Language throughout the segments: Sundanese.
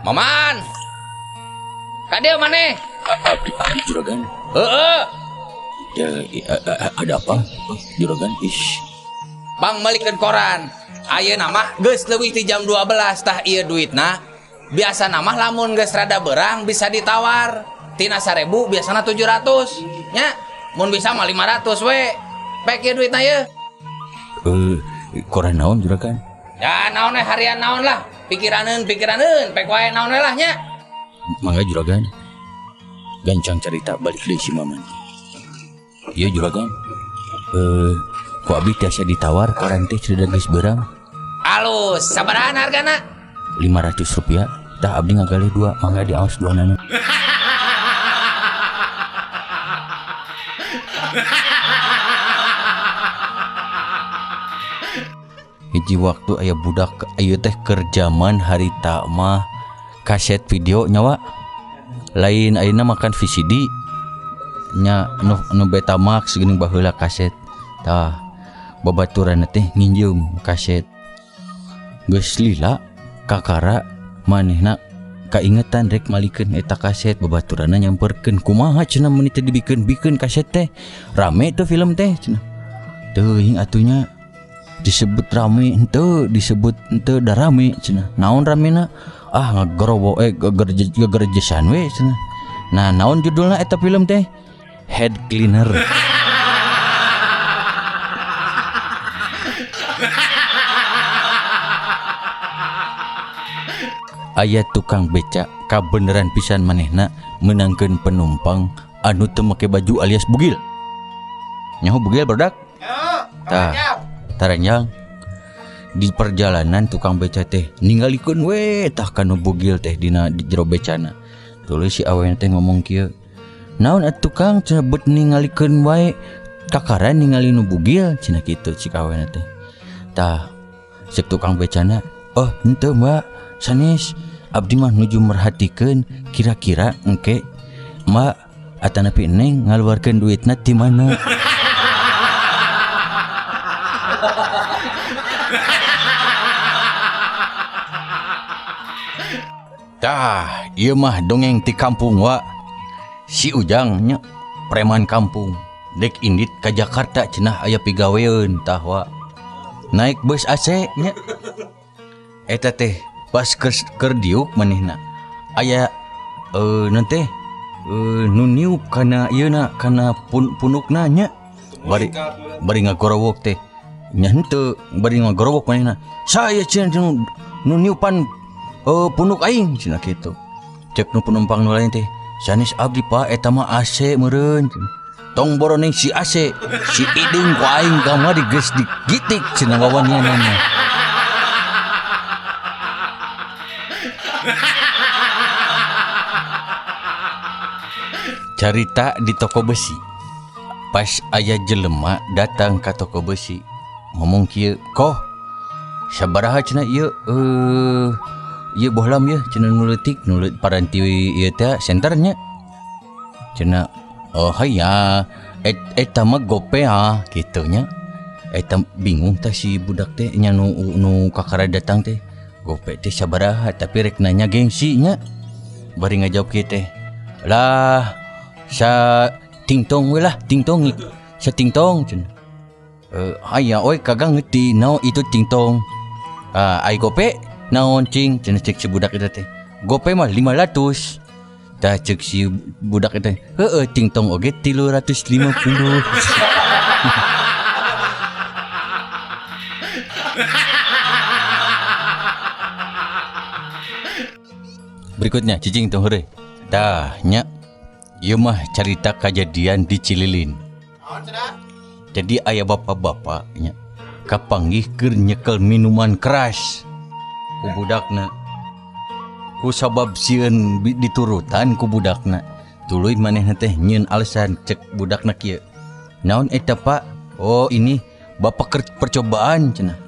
Maman. Ka dieu maneh? Abdi juragan. Heeh. Ya, ada apa? Juragan ish. Bang meulikeun koran. Ayeuna mah geus leuwih ti jam 12 tah ieu duitna. Biasana mah lamun geus rada berang bisa ditawar. Tina 1000 biasana 700 nya. Mun bisa mah 500 we. Pek ieu duitna ieu. Koran naon juragan? Ya naon we harian naon lah. Pikiraneun pikiraneun pek wae naon we lah nya. Mangga juragan. Gancang carita balik deui si Maman. Ieu juragan. Ku abdi tiasa ditawar koran teh cerita geus beurang. Alus, sabaraha hargana? 500 rupiah. Tah abdi ngagalih dua, mangga diaos dua nana. Hiji waktu aya budak ieu teh keur jaman harita mah kaset video nyawa. Lain ayeuna makan VCD nya nu Betamax geuning baheula kaset. Tah babaturanna teh nginjeum kaset. Geus lila kakara manehna kaingetan rek malikeun eta kaset, babaturanna nyamperkeun kumaha cenah meuni teh dibikeun-bikeun kaset teh. Rame teh film teh cenah. Teuing atunya disebut rame henteu, disebut henteu da rame cenah. Naon ramena? Ah ngagerowo gegerjesan we cenah. Nah naon judulna eta film teh? Head Cleaner. Aya tukang beca kabeneran pisan manehna menangkeun penumpang anu teu make baju alias bugil. Nyaho bugil barudak? Tah, taranjang. Di perjalanan tukang beca teh ningalikeun we tah kanu bugil teh dina di jero becana. Tuluy si awena teh ngomong kieu. Naon atuh tukang cenah bet ningalikeun wae kakara ningali nu bugil cenah kitu cik awena teh. Tah cek tukang becana, "Oh, henteu Mbak, sanes abdi mah nuju merhatikeun kira-kira engke Mbak atanapi Neng ngaluarkeun duitna ti mana." Tah, ieu mah dongeng ti kampung wa. Si Ujang nya preman kampung dek indit ka Jakarta cenah aya pigaweun tah wa. Naik bus AC nya. Eta teh pas keur diuk manehna aya naon teh nu niup kana ieu na kana punukna nya. Bari bari ngagorowok teh nya henteu bari ngagorowok manehna. Saya cenah nu niupan punuk aing cenah kitu. Cek nu penumpang nu lain teh sanes abdi Pak eta mah AC meureun. Tong boroning si AC si idung ku aing kamari geus digitik cenah wawanianana. Carita di toko besi. Pas aya jelema datang ka toko besi ngomong kieu, "Koh, sabaraha cenah ieu ieu bohlam ieu cenah nu leutik nu paranti ieu teh senternya." Cenah, "Oh haya, eta mah gope ah kitu nya." Eta bingung teh si budak teh nya nu kakara datang teh. Gope teh sabaraha tapi rek nanya gengsi nya. Bari ngajawab kieu teh, "Lah, sa tingtong we lah, tingtong sa tingtong cenah." Haya oi kagak ngerti naon itu tingtong. Ai gope naon cing cenah cek si budak eta teh. Gope mah 500. Tah cek si budak eta, heueuh tingtong oge 350. Berikutnya cicing tong heureuy. Tah nya ieu mah carita kajadian di Cililin. Jadi aya bapak-bapak nya kapanggih keur nyekel minuman keras ku budakna. Ku sabab sieun diturutan ku budakna. Tuluy manehna teh nyieun alasan cek budakna kieu. Naon eta Pak? Oh ini bapak percobaan cenah.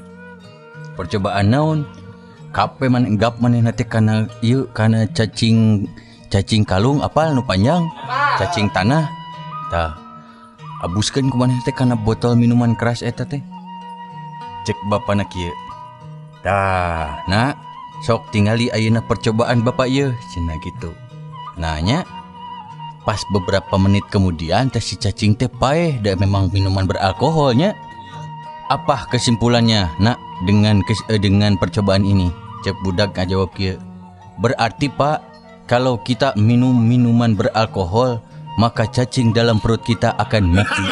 Percobaan naon? Kape man gap manehna teh kana ieu kana cacing kalung apal nu panjang, cacing tanah. Tah abuskeun ku manehna teh kana botol minuman keras eta teh. Cek bapana kieu. Tah, nak, Sok tingali ayeuna percobaan bapak ieu cenah gitu. Nanya pas beberapa menit kemudian teh si cacing teh paeh da memang minuman beralkoholnya. Apa kesimpulannya nak dengan percobaan ini? Cek budak ngajawab kieu. Berarti pak, kalau kita minum minuman beralkohol maka cacing dalam perut kita akan mati.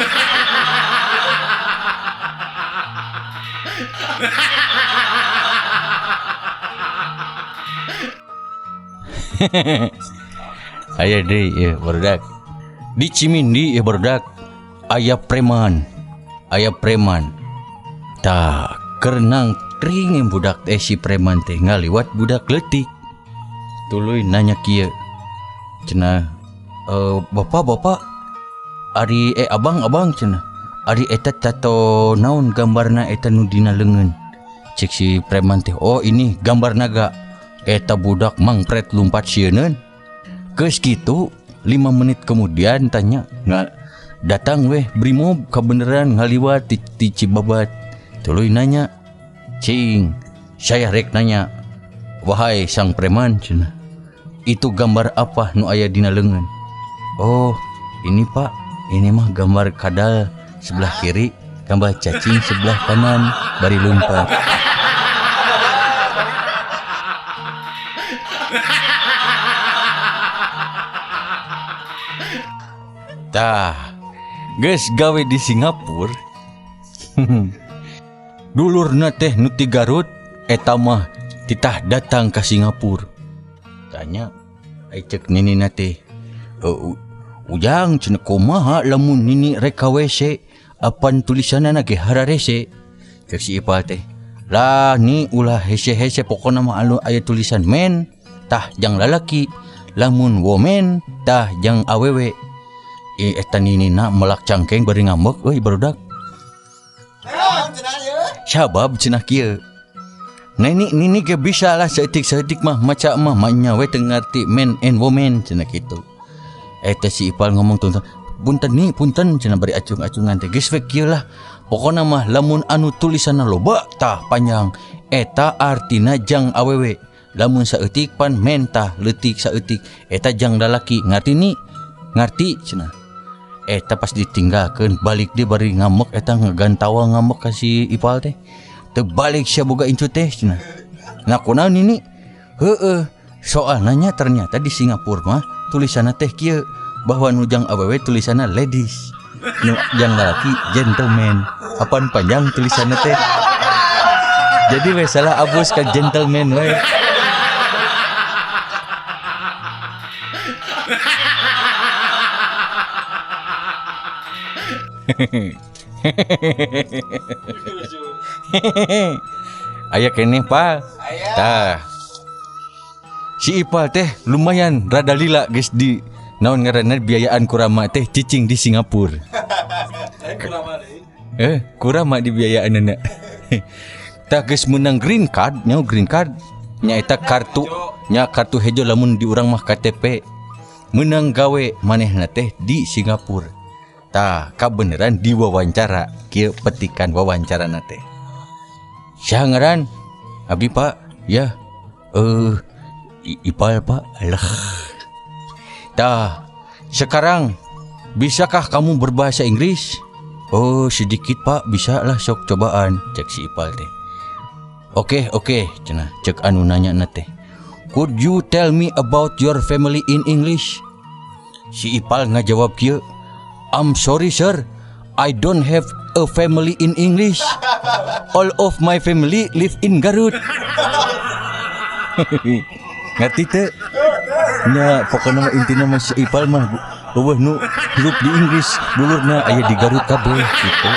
Aya deui ieu barudak. Di Cimindi ieu barudak aya preman. Aya preman. Tah keur nangkring budak teh si preman teh ngaliwat budak leutik. Tuluy nanya kieu. Cenah, bapak-bapak ari abang-abang cenah. Ari eta tato naon gambarna eta nu dina leungeun. Cek si preman teh, oh ini gambar naga. Eta budak mangpret lumpat sieuneun. Geus kitu 5 menit kemudian tanya nggak datang weh brimob kabeneran ngaliwat ti Cibabat. Tuluy nanya, cing saya rek nanya, wahai sang preman cenah, itu gambar apa nu aya dina leungeun? Oh ini pak, ini mah gambar kadal sebelah kiri, gambar cacing sebelah kanan, bari lompat. Tah, geus gawe di Singapura. Dulurna teh nu ti Garut eta mah titah datang ka Singapura. Tanya ai cek ninina teh, ujang cenah kumaha lamun nini rek ka WC apan tulisanana ge hararese. Cek si Ipal teh, lah ni ulah hese-hese pokona mah anu aya tulisan men tah jang lalaki, lamun woman tah jang awewe. Eta ninina melak cangkeng bari ngambek euy barudak. Sabab cenah kieu. Nini nini ge bisa lah saeutik-saeutik mah maca mah manya we teu ngarti men and woman cenah kitu. Eta si Ipal ngomong tuntun, punten ni punten cenah bari acung-acungan teh geus we kieu lah. Pokona mah lamun anu tulisanna loba tah panjang eta artina jang awewe. Lamun saeutik pan men tah leutik saeutik eta jang lalaki ngarti ni ngarti cenah. Eta pas ditinggalkeun balik dia bari ngambek eta ngagantawa ngambek ka si Ipal teh. Teu balik sia boga incu teh cenah. Nah kunaon ini? Heueuh, soalna nya ternyata di Singapura mah tulisanna teh kieu bahwa nu jang awewe tulisanna ladies, nu jang lalaki gentleman. Apan panjang tulisanna teh. Jadi we salah abus ka gentleman we. Aya keneh Pal. Tah. Si Ipal teh lumayan rada lila geus di naon ngaranna biayaan kurama teh cicing di Singapura. Kurama dibiayaanna. Tah geus meunang green card, nya green card nyaeta kartu, nya kartu hejo lamun di urang mah KTP. Meunang gawe manehna teh di Singapura. Tah kabeneran diwawancara kieu petikan wawancarana teh. Saha ngaran? Abdi Pak, ya. Ipal Pak. Alah. Tah, sekarang bisakah kamu berbahasa Inggris? Oh, sedikit Pak, bisa lah sok cobaan, cek si Ipal teh. Oke, oke, cenah cek anu nanya na teh. Could you tell me about your family in English? Si Ipal ngajawab kieu, I'm sorry sir, I don't have a family in English. All of my family live in Garut. Ngerti teu? Nya pokona mah intina mah si Ipal mah eueuh nu hirup di Inggris, dulurna aya di Garut kabeh gitu.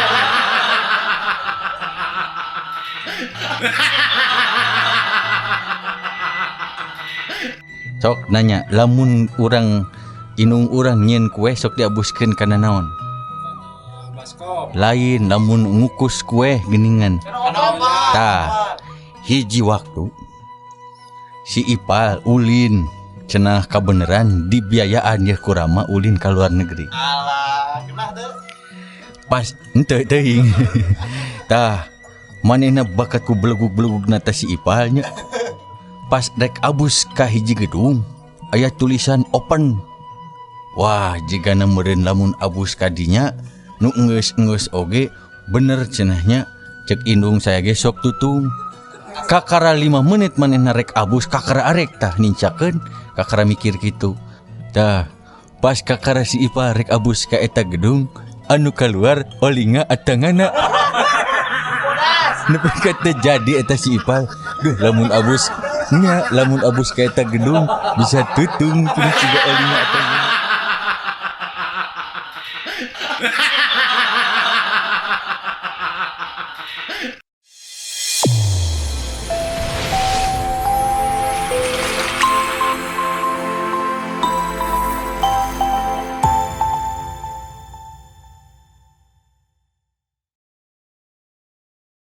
Sok nanya, lamun urang inung urang nyieun kue sok diabuskeun kana naon? Lain lamun ngukus kue geuningan. Tah, hiji waktu si Ipal ulin cenah kabeneran dibiayaan ye kurama ulin ka luar negeri. Alah, genah teu. Pas henteu teuing. Tah, manehna bakat ku belegug-belegugna teh si Ipal nya. Pas rek abus ka hiji gedung, aya tulisan open. Wah, jigana meureun lamun abus ka dinya nu enggeus-enggeus oge bener cenah nya, cek indung saya ge sok tutung. Kakara 5 menit manehna rek abus, kakara arek tah nincakeun, kakara mikir kitu. Tah, pas kakara si Ipal rek abus ka eta gedung, anu keluar olinga atangana. Nepi ka teu jadi eta si Ipal. Duh, lamun abus nya, lamun abus ka eta gedung bisa tutung kudu ciga olinga atangana.